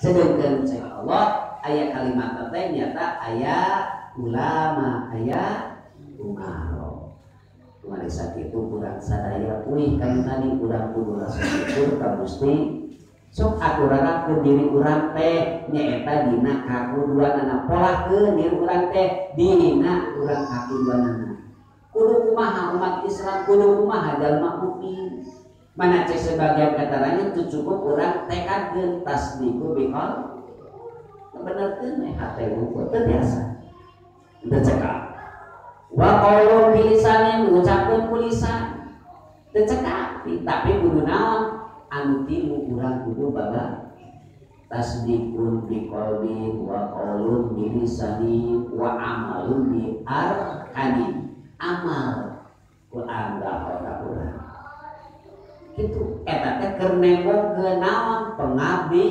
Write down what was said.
Sedangkan cek Allah aya kalimat teh nyata aya ulama, aya umaro. Kumaha sakitu urang sadaya uih kanu tadi urang kudu rasa syukur ka Gusti. Sok aturanakeun diri urang teh nyaeta dina kakuduanana, polahkeun diri urang teh dina urang kakuduanana. Kudu kumaha umat Islam, kudu kumaha jalma mukmin. Mana cek sebagian kataranya teu cukup urang tekadkeun tasdiqu biqal. Benerkeun we hate ukur teu biasa. Teu cekap. Wa qaulun bilisanin, ngucapkeun ku lisan. Teu cekap, tapi kudu naon? Anu tilu urang kudu baba tasdiqun biqalbin wa qaulun bilisanin wa amalun bi arkanin. Amal ku anggap otak urang. Kitu eta teh keur nembongkeun naon? Pengabdi.